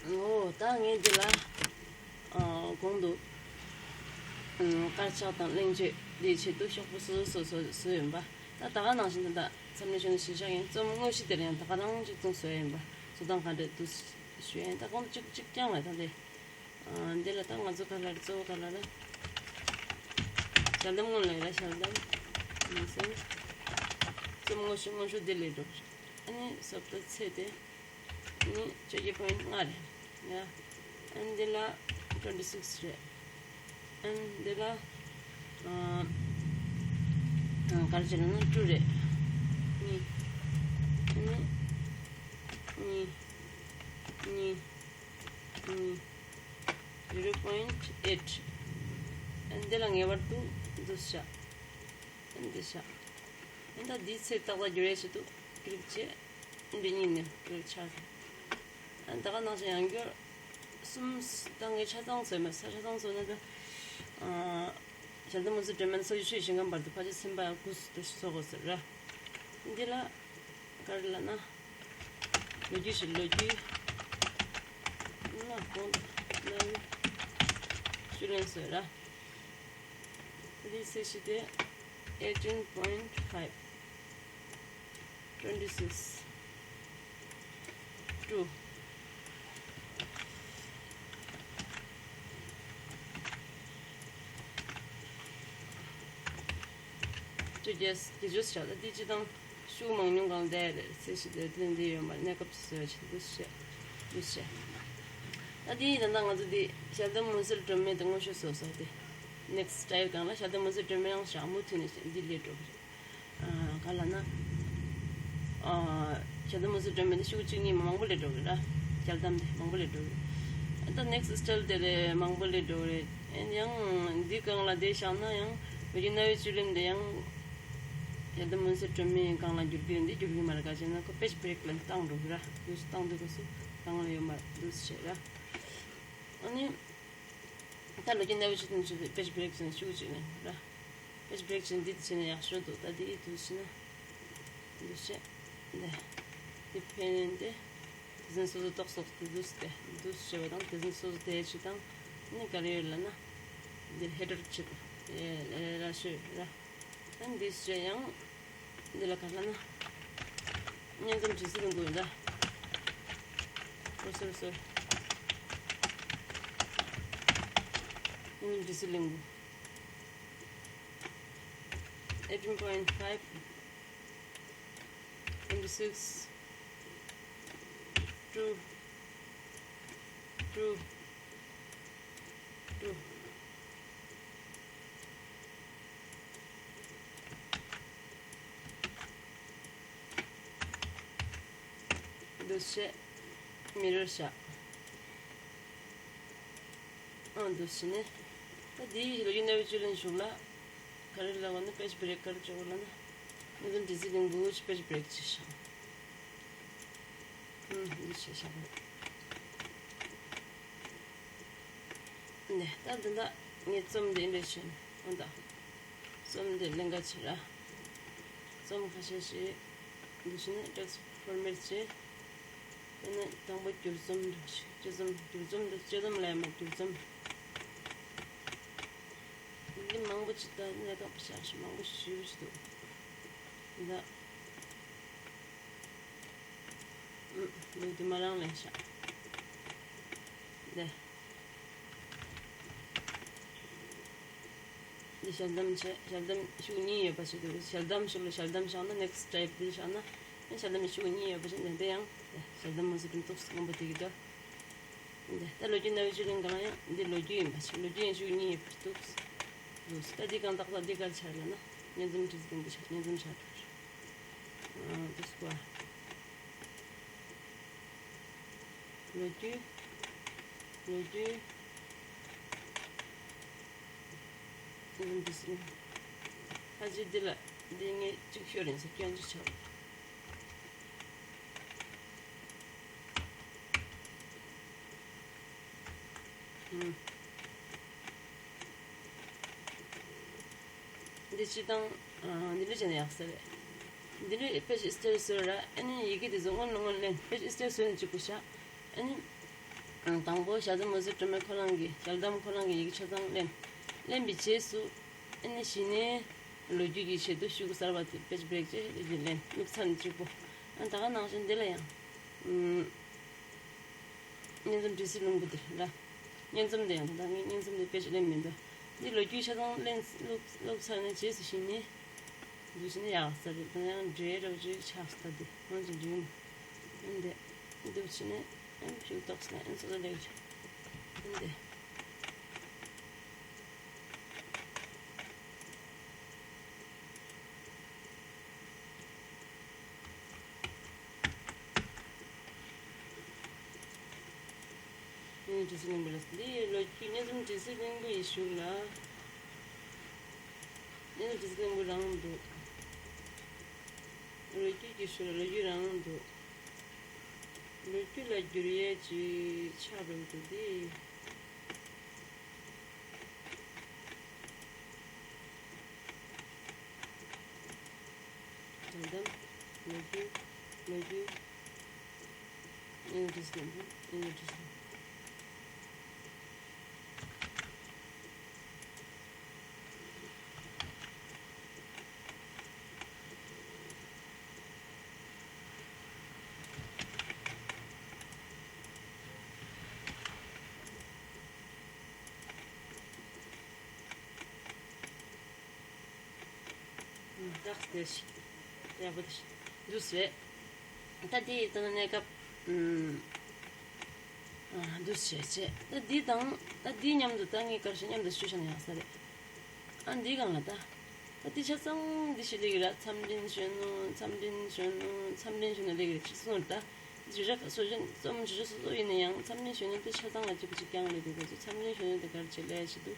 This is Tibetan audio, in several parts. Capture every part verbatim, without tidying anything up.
འོ་ད་ངས་འདི་ལ་ཨ་གོང་དུ་ཨ་དཀར་ཆག་དང་གླེང་བརྗོད་འདིའི་ཆེད་དུ་ཤོག་བུ་སོ་སོ་སོ་སོ་བཟོས་ཡིན་པ། ད་ད་ག་ནང་བཞིན་དུ་ད་འཚམས་ལན་ཞུ་ནས་གཞི་བཞག་ཡིན། རྩོམ་དངོས་གཞི་དེར་ཡང་ད་ག་རང་གཅིག་མཚུངས་བཟོས་ཡིན་པ། བཟོ་སྟངས་ག་འདྲ་འདུག་ཞུ་ཡིན། ད་གོང་དུ་གཅིག་གཅིག་རྐྱང་ལ་ད་འདི་ཨ་འདི་ལ་ད་ང་ཚོ་ག་ལ་རེད། གཙོ་བོ་ག་ལ་རེད། ཞལ་འདེམས་སྔོན་ལ་ཡོད་ལ། ཞལ་འདེམས་མི་སེམས་རྩོམ་དངོས་གཞི། དངོས་གཞི་འདི་ལས་འགྲོ་གི་རེད། ཨ་ནི་ཟབ་ཏུ་ཚེ་དེ། ནི་བཅོ་བརྒྱད་པོ་ཡིན་ལྔ་རེད། ཡ། ཨན་འདི་ལ་twenty six རེད། ཨན་འདི་ལ་ཨ་ཨ་ག་རེ་བྱས་ན་two རེད། གཉིས། ནི་གཉིས། གཉིས། གཉིས། zero point eight། ཨན་འདི་ལ་ངེས་པར་དུ་འདུག་བྱ། ཨན་འདི་བྱ། ཨན་ད་འདིའི་ཚེ་ཏག་ཏག་འགྱུར་ཡས་ཆེད་དུ་ཀི་ལིག་བྱས། འདི་གཉིས་ནི་ཀི་ལིག་ཆགས་སོང་། ཨ་ད་ག་ནང་བཞིན་ཡང་བསྐྱར་གསུམ་ད་ངས་ཆ་ཚང་བཟོས་མེད། ས་ཆ་ཚང་བཟོས་ན་ད་ཨ་ཞལ་འདེམས་མུ་ཟི་སྒྲོན་མེ་སོ་ཡི་ཤུའི་ཞིང་ཁམས་བར་དུ་ཕལ་ཆེར་སེམས་པ་ཡང་ཀུ་སུ་དུ་བཟོ་དགོས་ཟེར་ར། འདི་ལ་ག་རེ་ལབ་ན། ལོ་རྒྱུས་ཤིག་ལོ་རྒྱུས་ལ་གོང་ལ་ཤུ་ལན་བཟོས་ར། འདི་ཚེ་ཞི་དེ་eighteen point five། twenty six། two། བཅོ་བརྒྱད། བརྒྱད་ཅུ་བྱ་ལ་འདི་སྤྱི་དང་ཤུགས་མང་ཉུང་གང་འདྲ་རེད། ཚེ་ཞི་དེ་དེ་འདི་ཡོད་མ་གནས་སྐབས་སུ་བྱེད་འདུ་བྱེད་འདུ་བྱེད། ད་འདི་ཡིན་ད་ང་ཚོ་འདི་ཞལ་འདེམས་མུན་སེལ་སྒྲོན་མེ་དེ་དངོས་ཤུགས་བཟོ་ས་དེ་next style གང་ལ་ཞལ་འདེམས་མུན་སེལ་སྒྲོན་མེ་ཡང་ཞག་མུ་མཐུད་ནས་འདི་ལས་འགྲོ་གི་རེད། ཨ་ག་ལ་ན། ཨ་ཞལ་འདེམས་མུན་སེལ་སྒྲོན་མེ་འདི་ཤུགས་གཅིག་གཉིས་མང་པོ་ལས་འགྲོ་གི་ར། ཞལ་འདེམས་དེ་མང་པོ་ལས་འགྲོ་གི་རེད། ད་next style དེ་ལས་མང་པོ་ལས་འགྲོ་གི་རེད། ཡང་འདི་གང་ལ་དེ་བཞག་ན་ཡང་བོད་ཀྱི་གནའ་བོའི་བཅུད་ལེན་དེ་ཡང་ཞལ་འདེམས་མུན་སེལ་སྒྲོན་མེ་གང་ལ་འགྱུར་གི་ཡོད་འདི་འགྱུར་གི་མ་རེད། ག་ཅེ་ན་ཁོ་page break ལ་བཏང་འགྲོ་གི་ར། འདུག་སེ་བཏང་འདུག་ག་སུ་གང་ལ་ཡོད་མ་རེད། འདུག་སེ་བྱེད་ར། ཨ་ནི། ད་ལོ་རྒྱུས་གནའ་བོའི་ཆོས་དང་ཆོས་པའི་page break ཟེར་ནས་ཤུགས་གཅིག་ནས་ར། page break ཟེར་འདི་བྱས་ན་ཡག་ཤོས་འདུག་ད་འདི་ཡིད་དུ་བྱས་ན། འདུ་བྱེད། འདི། འདི་ཕན་ཡོན་ཏེ། དེ་ཟིན་སོ་སོ་ཏོག་སོགས་དེ་འདུས་ཏེ་འདུས་བྱས་པ་དང་དེ་ཟིན་སོ་སོ་དེ་ཞིག་དང་། ནི་ག་རེ་ཡོད་ལ་ན། འདིར་ཧེ་ཌར་ཆེད་དུ། ར་ཤོད་ར། ཨ་འདི་བྱས་ཡང་། འདི་ལ་ག་ལ་ན། སྙན་རྩོམ་ཇི་སྲིད་ལིང་གུ་ཡིན་ད། ཨོ་སོ་རི་སོ་རི། སྙན་རྩོམ་ཇི་སྲིད་ལིང་གུ། eighteen point five, twenty six, two, two, two. འདུ་བྱེད། མི་རོ་བྱ། ཨང་། འདུ་བྱེད་ནི། ད་དེའི་ལོ་རྒྱུས་གནའ་བོའི་བཅུད་ལེན་ཞུགས་ལ། ག་རེ་ལབ་པ་ན་page break ག་རེ་བྱེད་དགོས་ལབ་ན། ནི་ཙམ་དེ་ཚིག་གི་འགུལ་page break བྱེད་ཤག་ཨང་། འདི་བྱེད་ཤག་ནས་ད་འདི་འདྲ་ངས་རྩོམ་འདི་འདྲ་བྱས་ནས་ཨང་། ད་རྩོམ་འདི་ལེན་ག་བྱེད་ར། རྩོམ་ཁ་ཤས་ཤིག་འདི་བྱས་ནས་text format བྱས། དེ་ནས་དང་པོ་བསྒྱུར་རྩོམ་འདྲ་ཞིག་སྤྱི་རྩོམ། བསྒྱུར་རྩོམ་འདི་སྤྱི་རྩོམ་ལ་ཡང་མ་བསྒྱུར་རྩོམ། འདི་མང་པོ་ཅིག་ད་གནད་འགག་པོ་ཞེ་པོ་ཞིག་མང་པོ་ཞིག་ཞུ་གི་འདུག་འདི་ད། ལུགས་དེ་མ་རང་ལེན་ཤག་འདི། འདི་ཞལ་འདེམས་བྱས། ཞལ་འདེམས་ཤུགས་གཉིས་ཡོད་པ་ཞིག་འདུག་ཞལ་འདེམས་ཤུགས་ལ་ཞལ་འདེམས་བཞག་ན་next type འདི་བཞག་ན། ཞལ་འདེམས་ཤུགས་གཉིས་ཡོད་པ་ཞིག་འདི་འདི་ཡང་ཞལ་འདེམས་མ་ཟེར་དུས་ཏོག་སེ་སྔོན་པོ་དེ་གི་འདྲ། འདི་ད་ལོ་རྒྱུས་གནའ་བོའི་བཅུད་ལེན་གང་ཡང་འདི་ལོ་རྒྱུས་ཡིན་པ་ཞིག་ལོ་རྒྱུས་ཡང་ཤུགས་གཉིས་ཡོད་པ་འདུག་འདུག་ད་འདི་གང་དག་ད་འདི་གར་ཆར་ལ་ན་སྙན་རྩོམ་བྲིས་ཏེ་འདི་ཆ་སྙན་རྩོམ་ཆར་འདུག་འདུག་གོ་ལོ་རྒྱུས། ལོ་རྒྱུས། སྙན་རྩོམ་བྲིས་ཏེ། ད་ཅི་འདི་ལ་འདི་ངས་གཅིག་ཤོད་རན་ཟེར་སྐྱོན་ཅིག་ཆགས། འདི་སྤྱི་དང་། འདི་འདྲ་བྱས་ན་ཡག་ས་རེད། འདི་འདྲ་page star བཟོས་ར། ཨ་ནི་ཡི་གེ་དེ་ཚོ་སྔོན་ལ་སྔོན་ལེན་page star བཟོས་ནས་བཅུག་དགོས་ཤག་ཨ་ནི། དང་པོ་ཞྭ་སེམས་མུན་སེལ་སྒྲོན་མེ་ཁོ་རང་གི་ཞལ་གདམས་ཁོ་རང་གི་ཡི་གེ་ཆ་ཚང་ལེན། ལེན་པའི་རྗེས་སུ་ཨ་ནི་གཞི་ནས་ལོ་རྒྱུས་ཀྱི་ཆེད་དུ་ཤོག་གུ་གསར་པ་དེ་པེ་ཇི་བྷི་རེག་བྱས་ལེན། བླུགས་ཚར་ནས་གཅིག་པོ། ཨ་ད་ག་ནང་བཞིན་འདི་ལ་ཡང་། ཨུམ། སྙན་རྩོམ་བྲིས་སའི་ལུང་པ་དེ་ལ། སྙན་རྩོམ་དེ་ཡང་ད་ངས་སྙན་རྩོམ་དེ་དཔེ་ཞིག་ལེན་མི་འདུག་འདི་ལོ་རྒྱུས་ཆ་ཚང་ལེན་བླུགས་བླུགས་ཚར་ནས་རྗེས་སུ་གཞི་ནས་འདུག་བྱས་ནས་ཡག་ས་རེད། ད་ཡང་འདྲེ་རབ་ཅིག་ཆགས་སོང་། ད་འདི་མང་ཅིག་འདྲེ་ཡོང་། འདི་འདུག་བྱས་ནས་ཨ་ནི་ཕྱུགས་ཏོག་ཙམ་ཨ་ནི་ཚོ་ཚོ་ལེགས་ཀྱི་འདི། སྙན་རྩོམ་བྲིས་སའི་གླིང་བུ་ལ། འདི་ལོ་རྒྱུས་སྙན་རྩོམ་བྲིས་སའི་གླིང་བུ་ཡི་གཞུག་ལ། སྙན་རྩོམ་བྲིས་སའི་གླིང་བུ་རང་འདུག་ལོ་རྒྱུས་ཀྱི་གཞུག་ལ་ལོ་རྒྱུས་རང་འདུག་ལོ་རྒྱུས་ལ་བསྒྱུར་ཡས་ཅིག་ཆགས་འགྲོ་གི་འདུག་སྟེ། དོན་དམ། ལོ་རྒྱུས། ལོ་རྒྱུས། ཨེ་འདྲ་ཟེར་འདུག་ཨེ་འདྲ་ཟེར། ཏག་ཏག་ཞིག་ཡག་པོ་དེ་ཞིག་འདུག་ཟེར། ད་དེ་ཡི་དོན་གནས་སྐབས། ཨ་འདུག་ཟེར་བྱས། ད་འདི་དང་ད་འདི་མཉམ་དུ་ད་ངས་གར་ཞིག་མཉམ་དུ་ཞུ་བྱ་ན་ཡག་ས་རེད། ཨ་འདི་གང་ལ་ད། ད་འདི་ཆ་ཚང་འདི་ཞིག་ལེགས་ར། མཚམས་སྤྲིན་གཞོན་ནུ། མཚམས་སྤྲིན་གཞོན་ནུ། མཚམས་སྤྲིན་གཞོན་ནུ་ལེགས་ར་ཅིག་གསུངས་ར། ད་བརྗོད་བྱ་སོ་སོ་ཡིན་ན་ཡང་མཚམས་སྤྲིན་གཞོན་ནུ་དེ་ཆ་ཚང་ལ་གཅིག་པ་གཅིག་རྐྱང་རེད་འདུག་ག་མཚམས་སྤྲིན་གཞོན་ནུ་དེ་ག་རེ་བྱེད་ལས་བྱེད་འདུག་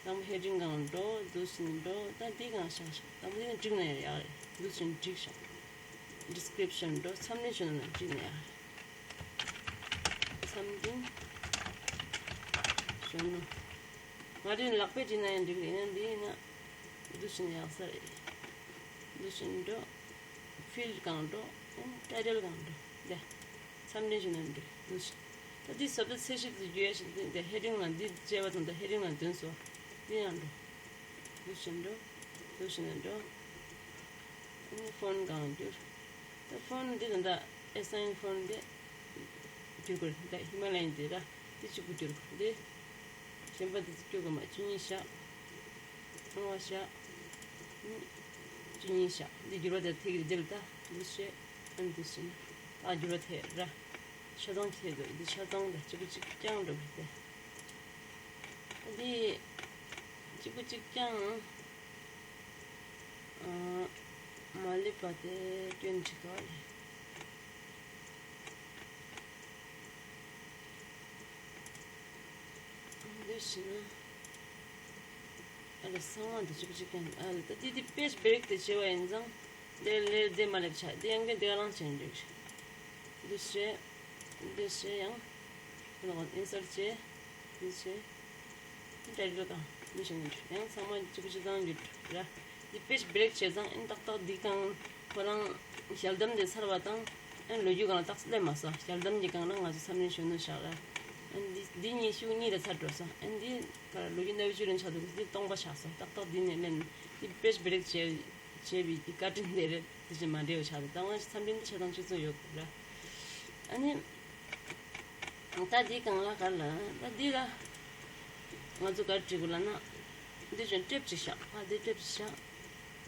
དང་པོ་ཧེ་ཌིང་སྒང་འགྲོ། འདུག་སེ་འགྲོ། ད་འདི་སྒང་བཞག་བཞག་དང་པོ་འདི་ནས་བསྒྲིགས་ན་ཡང་ཡག་རེད། འདུག་སེ་བསྒྲིགས་བཞག་ཌི་སི་ཀི་རིབ་ཤན་འགྲོ། མཚམས་སྤྲིན་གཞོན་ནུ་ལ་བསྒྲིགས་ན་ཡག་རེད། མཚམས་སྤྲིན་གཞོན་ནུ། ང་རང་ལག་པས་བྲིས་ན་ཡང་འགྲིག་རེད། ཡིན་ན་འདི་ཡིན་ན་འདུག་སེ་ཡག་ས་རེད། འདུག་སེ་འགྲོ། ཕིལ་ཌི་སྒང་འགྲོ། ཨེན་ཊའི་ཊལ་སྒང་འགྲོ། འདི་མཚམས་སྤྲིན་གཞོན་ནུ་འགྲོ། འདུག་སེ། ད་འདི་བཟོ་ལྟ་ཚད་གཞི་དེ་བརྗོད་ཡ་ཞིག་འདི་འདི་ཧེ་ཌིང་ལ་འདི་བྱས་པ་དང་འདི་ཧེ་ཌིང་ལ་འདོན་སོ། འདི་ཡང་འགྲོ། འདུག་སེ་འགྲོ། འདུག་སེ་འགྲོ། ཨ་ནི་ཕོན་ཊི་སྒང་བསྒྱུར། ད་ཕོན་ཊི་འདི་དང་ད་ཨེ་སའིན་ཕོན་ཊི་འདི་བསྒྱུར་དགོས་རེད། ད་ཧི་མ་ལ་ཡན་འདི་ར་འདི་གཅིག་པུ་བསྒྱུར་དགོས་རེད། འདི་གཞན་པ་འདི་ཚོ་བསྒྱུར་དགོས་མ། བཅུ་གཉིས་བཞག་ལྔ་བཞག་ཨ་ནི་བཅུ་གཉིས་བཞག་འདི་འགྱུར་བ་དེ་ཐེབས་ཀྱི་རེད། འདི་ལ་ད་འདུག་སེ་ཨ་ནི་འདུག་སེ་ད་འགྱུར་བ་ཐེབས་ར། ཆ་ཚང་ཁྱེད་ཚོ་འདི་ཆ་ཚང་དང་གཅིག་པུ་གཅིག་རྐྱང་འགྲོ་གི་རེད། འདི་གཅིག་པུ་གཅིག་རྐྱང་། ཨ། མ་ལེབ་པ་དེ་སྐྱོན་འདྲི་ག་རེད། འདི་བྱས་ན། ཨ་ལ་ཚང་མ་འདི་གཅིག་པུ་གཅིག་རྐྱང་། ཨ་ལ་ད་འདི་འདི་པེ་ཇི་བྷི་རེག་དེ་བྱས་པ་ཡིན་ཙང་། འདི་ལས་འདི་མ་ལེབ་ཆ། འདི་ཡང་འདི་ག་ལང་བྱས་འདུག་འདི་བྱས། འདི་བྱས་ཡང་། ཨ་ལ་ཨིན་སར་བྱས། འདི་བྱས། འདི་ཊའི་ཊལ་སྒང་འདི་བྱས་འདུག་ཡང་ཚང་མ་གཅིག་པུ་གཅིག་ཚང་འགྱུར་ར། འདི་པེ་ཇི་བྷི་རེག་བྱས་ཙང་ཨིན་ཏག་ཏག་འདི་སྒང་ཁོ་རང་ཞལ་གདམས་དེ་ཚར་བ་དང་ཨིན་ལོ་རྒྱུས་སྒང་ལ་ཏག་ཙམ་སླེབས་མ་སོང་། ཞལ་གདམས་ཀྱི་སྒང་ལ་ང་ཚོ་མཚམས་སྤྲིན་གཞོན་ནུ་བཞག་ར། ཨིན་འདི་འདི་གཉིས་ཤུགས་གཉིས་ལ་ཚར་འགྲོ་སོང་། ཨིན་འདི་ག་ར་ལོ་རྒྱུས་གནའ་བོའི་བཅུད་ལེན་ཆགས་འདུག་འདི་སྟོང་པ་ཆགས་སོང་། ཏག་ཏག་འདི་ནས་ལེན། འདི་པེ་ཇི་བྷི་རེག་བྱས། བྱས་པའི་གི་བཀའ་དྲིན་དེ་རེད། དེ་བཞིན་མ་འདྲེས་པ་ཆགས་འདུག་ད་ང་མཚམས་སྤྲིན་འདི་ཆ་ཚང་གཅིག་མཚུངས་ཡོད་དགོས་ར། ཨ་ནི། ད་འདི་སྒང་ལ་ག་རེ་ལབ་ན། ད་འདི་ལ་ང་ཚོ་ག་རེ་བྲིས་དགོས་ལབ་ན། འདི་བྱོན་ཊེབ་ཅིག་བཞག་ཨ་འདི་ཊེབ་ཅིག་བཞག་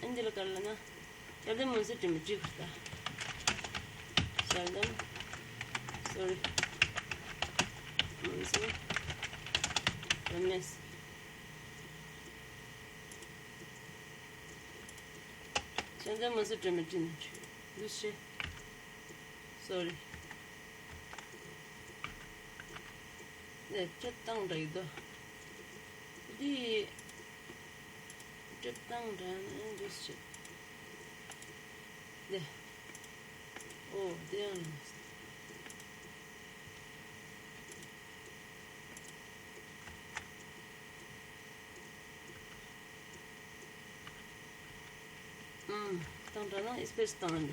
ཨ་འདི་ལ་ག་རེ་ལབ་ན། ཞལ་གདམས་མུན་སེལ་སྒྲོན་མེ་བྲིས་དགོས་ད། ཞལ་གདམས། སོ་རི། མུན་སེལ་སྒྲོན་མེ། ཞལ་གདམས་མུན་སེལ་སྒྲོན་མེ་བྲིས་ན་འགྲིག་འདུག་སེ། སོ་རི། ནས་སྤྲད་སྟངས་འདྲ་ཡོད་དོ། འདི་སྤྲད་སྟངས་འདྲ་ནི་འདུག་སེ། ནས། ཨོ་དེ་ཡང་ནི། ཨང་། དང་འདྲ་ན་ཨིས་པེ་སི་བཏང་ཡོད་རེད།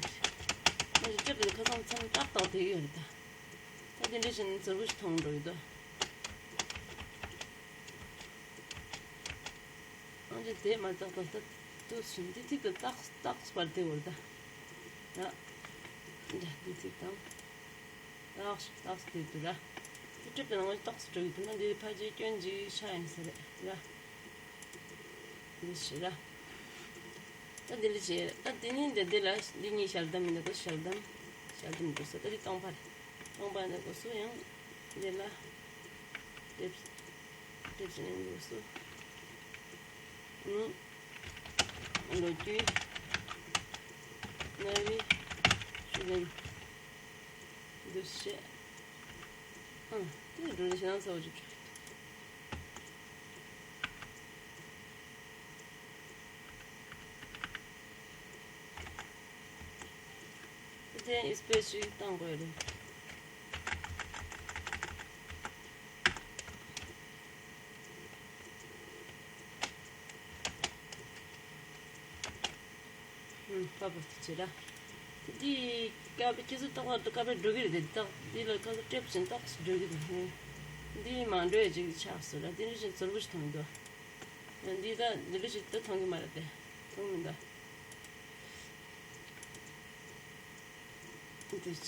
ང་ཞིག་སྐྱབས་དེ་ཁ་སང་མཚམས་ཏག་ཏག་དེ་ཡོད་རེད་ད། ད་ དེ་འདྲ་བྱས་ནས་ཚོར་བུ་ཞིག་མཐོང་འགྲོ་ཡི་དོ། ཨང་ཅི་དེ་མ་བཏགས་པ་ད་དུ་ཞིང་འདི་ཐིག་ཏུ་རྟགས་རྟགས་སུ་བར་དེ་བོར་ད། ཡ། འདྲ་འདི་ཐིག་དང་། རྟགས་རྟགས་དེ་དུ་ར། དེ་གྲུབ་པའི་ནང་རྟགས་སུ་འགྲོ་གི་འདུག་ན་འདི་ཕལ་ཆེར་སྐྱོན་ཅིག་ཆགས་ཡིན་ས་རེད་ར། འདི་ཞིག་ར། ད་འདི་ལ་བྱེད། ད་འདི་ནི་འདི་འདི་ལ་འདི་གཉིས་ཞལ་གདམས་ཡིན་ན་དགོས། ཞལ་གདམས། ཞལ་གདམས་འགྲོ་ས། ད་འདི་སྟོང་པ་རེད། སྟོང་པ་འདི་དགོས་སུ་ཡང་འདི་ལ་དེབ་དེབ་ཟིན་འགྲོ་སུ། ནི་ལོ་རྒྱུས། ན་བི་ཤུ་ལེན། འདུ་ཤེས། ཨང་། དེ་འགྲོ་ལ་ཞེ་སྡང་ཚ་བོ་ཅིག་འགྲོ། དེ་ཨིས་པེ་ཞིག་བཏང་དགོས་རེད། ཨུམ། པ་པ་དེ་བྱེད་ར། དེ་འདི་སྐབས་ཁྱེད་ཚོ་ཏག་ཏག་སྐབས་འགྲོ་གི་རེད། དེ་ཏག་འདི་ལ་ཁ་ཚོ་སྤྲད་བཞིན་ཏོག་ཙམ་འགྲོ་གི་འདུག་འདི་མ་འགྲོ་ཡ་ཅིག་ཆགས་སོང་ར། དེ་འདྲ་བཞིན་ཚོར་བུ་ཞིག་མཐོང་གི་འདུག་འདི་ད་འདི་འདྲ་ཞིག་ད་མཐོང་གི་མ་རེད་དེ། མཐོང་མི་འདུག་འདི་བྱས།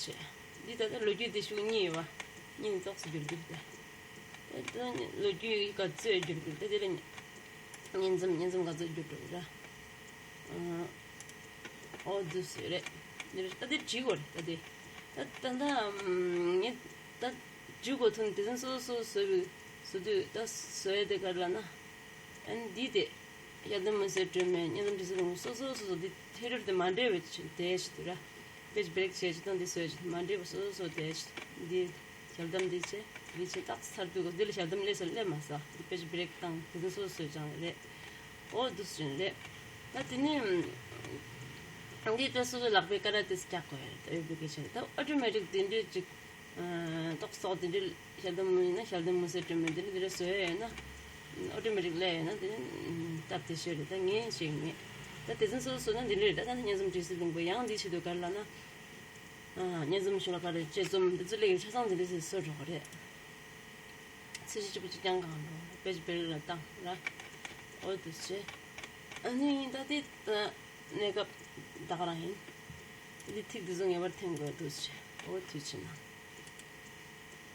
འདི་ད་ལྟ་ལོ་རྒྱུས་འདི་ཤུགས་གཉིས་ཡོད་པ། གཉིས་ནི་ཏོག་ཙམ་བསྒྱུར་རྒྱུ་རེད། ད་ལྟ་ལོ་རྒྱུས་ག་ཚོད་བསྒྱུར་དགོས་ད་དེ་ལ་བརྙན་འཛོམས་བརྙན་འཛོམས་ག་ཚོད་བསྒྱུར་འགྲོ་གི་ར། ཨོ་འདུག་སེ་རེད། འདི་རེད། ད་དེ་བྲིས་དགོས་རེད་ད་དེ། ད་ད་ད་ངས་ད་བྲིས་དགོས་ཐུག་ནས་དེ་ཚོ་སོ་སོ་བཟོས་པའི་བཟོ་དུས་ད་བཟོ་ཡ་དེ་ག་རེ་ལབ་ན། ཨ་ནི་འདི་དེ། ཞལ་འདེབས་མུན་སེལ་སྒྲོན་མེ་བརྙན་འཛོམས་བྲིས་སེ་ལུང་སོ་སོ་སོ་སོ་འདི་ཐད་རིམ་དེ་མ་འདྲེས་པའི་ཆེད་དེ་ཞིག་འདུག་ར། པེ་ཇི་བྷི་རེག་བྱས་ཅིག་དང་འདི་བཟོས་ཅིག་མ་འདྲེས་པ་སོ་སོ་སོ་དེ་ཞིག་འདི་ཞལ་འདེབས་འདི་བྱས་འདི་བྱས་ཏག་ཚར་དུས་འདི་ལ་ཞལ་འདེབས་སླེབས་སོ་སླེབས་མ་སོང་། འདི་པེ་ཇི་བྷི་རེག་དང་དེ་ཚོ་སོ་སོ་བཟོས་ཀྱང་རེད། ཨོ་འདུག་སེ་རེད། ད་དེ་ནས་འདི་ད་སོ་སོ་ལག་པའི་ཀ་ར་ཏེས་རྒྱག་དགོས་ཡ་རེད། ད་ཨོ་བི་ཀེ་ཤན་ད་ཨོ་ཊོ་མེ་ཊིག་དེ་འདྲས་ཅིག་ཏོག་ཙོག་དེ་འདྲའི་ཞལ་འདེབས་མུན་ཡིན་ན་ཞལ་འདེབས་མུན་སེལ་སྒྲོན་མེ་དེ་འདྲ་དེ་འདྲ་བཟོས་ཡོད་ན། ཨོ་ཊོ་མེ་ཊིག་སླེབས་ཡོད་ན་དེ་ནི་སྟབས་བདེ་ཤོས་རེད། ད་ངས་ཤེས་ངེས། ད་དེ་ཚོ་སོ་སོ་ན་འདི་འདྲ་རེད། ད་ད་ནི་བརྙན་འཛོམས་བྲིས་སེ་ལུང་པ་ཡང་འདི་ཆེད་དུ་ག་རེ་ལབ་ན། བརྙན་འཛོམས་ཤོ་ལོ་ཀ་རེད། དཔྱད་རྩོམ་འདི་ཚོ་སླེབས་ཡོད། ཆ་ཚང་འདི་འདྲ་ཞིག་བཟོ་འགྲོ་གི་རེད། ཚད་གཞི་གཅིག་པ་གཅིག་རྐྱང་གང་འགྲོ་པེ་ཇི་བྷི་རེག་ལ་བཏང་ར། ཨོ་འདུག་སེ་བྱས། ཨ་ནི་ད་དེ་གནས་སྐབས་ད་ག་རང་ཡིན། དེ་ཐིག་འདི་ཚོ་ངེས་པར་འཐེན་དགོས་འདུག་སེ་བྱས། ཨོ་དུས་ཕྱིན་ན།